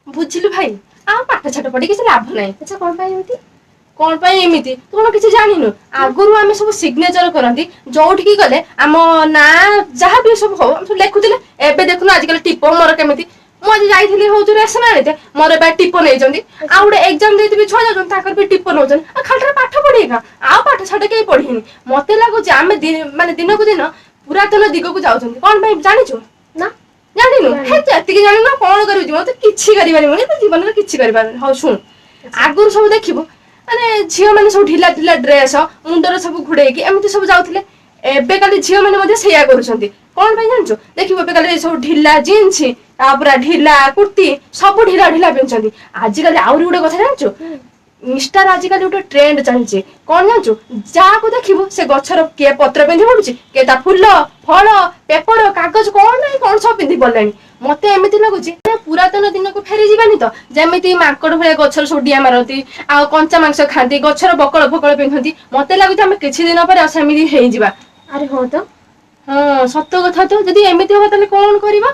ବୁଝିଲୁ ଭାଇ, ଆଉ ପାଠ ସାଠ ପଢି କିଛି ଲାଭ ନାହିଁ। ଆଚ୍ଛା, କଣ ପାଇଁ ଏମିତି? କଣ ପାଇଁ ଏମିତି? ତୁ କଣ କିଛି ଜାଣିନୁ? ଆଗରୁ ଆମେ ସବୁ ସିଗ୍ନେଚର କରନ୍ତି, ଯୋଉଠିକି ଗଲେ ଆମ ନାଁ ଯାହା ବି ସବୁ ହଉ ଆମେ ସବୁ ଲେଖୁଥିଲେ। ଏବେ ଦେଖୁନୁ ଆଜିକାଲି ଟିପ ମୋର କେମିତି। ମୁଁ ଆଜି ଯାଇଥିଲି ହଉଛି ରେସନ ଆଣିତେ, ମୋର ଏବେ ଟିପ ନେଇଛନ୍ତି। ଆଉ ଗୋଟେ ଏକ୍ଜାମ ଦେଇଥିବି ଛୁଆ ଯାଉଛନ୍ତି, ତାଙ୍କର ବି ଟିପ ନଉଛନ୍ତି। ଆଉ ଖାଲିଟାରେ ପାଠ ପଢିକା ଆଉ ପାଠ ସାଠ କେହି ପଢିନି। ମତେ ଲାଗୁଛି ଆମେ ମାନେ ଦିନକୁ ଦିନ ପୁରାତନ ଦିଗକୁ ଯାଉଛନ୍ତି। କଣ ପାଇଁ ଜାଣିଛୁ? ନା। ଜାଣିନୁ? ଜାଣିନି। ହେ, ତୁ ଏତିକି ଜାଣିନୁ, କଣ କରିବୁ ଜୀବନ? ତୁ କିଛି କରିପାରିବୁନି, ତୁ ଜୀବନରେ କିଛି କରିପାରିବୁନି। ହଉ ଶୁଣ, ଆଗରୁ ସବୁ ଦେଖିବୁ ମାନେ ଝିଅ ମାନେ ସବୁ ଢିଲା ଢିଲା ଡ୍ରେସ, ମୁଣ୍ଡରେ ସବୁ ଘୁଡେଇକି ଏମିତି ସବୁ ଯାଉଥିଲେ। ଏବେ କାଲି ଝିଅ ମାନେ ମଧ୍ୟ ସେଇଆ କରୁଛନ୍ତି। କଣ ପାଇଁ ଜାଣିଛୁ? ଦେଖିବୁ ଏବେ କାଲି ସବୁ ଢିଲା ଜିନ୍ସ, ପୁରା ଢିଲା କୁର୍ତ୍ତି, ସବୁ ଢିଲା ଢିଲା ପିନ୍ଧୁଛନ୍ତି ଆଜିକାଲି। ଆହୁରି ଗୋଟେ କଥା ଜାଣିଛୁ? ଇନଷ୍ଟାର ଆଜିକାଲି ଗୋଟେ ଟ୍ରେଣ୍ଡ ଚାଲିଛି, କଣ ଜାଣିଛୁ? ଯାହାକୁ ଦେଖିବୁ ସେ ଗଛର କିଏ ପତ୍ର ପିନ୍ଧି ପଡୁଛି, କିଏ ତା ଫୁଲ, ଫଳ, ପେପର, କାଗଜ, କଣ ନାହିଁ କଣ ସବୁ ପିନ୍ଧି ପଡିଲାଣି। ମତେ ଏମିତି ଲାଗୁଛି ଆମେ ପୁରାତନ ଦିନକୁ ଫେରି ଯିବାନି ତ? ଯେମିତି ମାଙ୍କଡ ଭଳିଆ ଗଛର ସବୁ ଡିଆ ମାରନ୍ତି ଆଉ କଞ୍ଚା ମାଂସ ଖାଆନ୍ତି, ଗଛର ବକଳ ଫକଳ ପିନ୍ଧନ୍ତି। ମତେ ଲାଗୁଛି ଆମେ କିଛି ଦିନ ପରେ ଆଉ ସେମିତି ହେଇଯିବା। ଆରେ ହଁ ତ। ହଁ, ସତ କଥା ତ। ଯଦି ଏମିତି ହବ ତାହେଲେ କଣ କରିବା?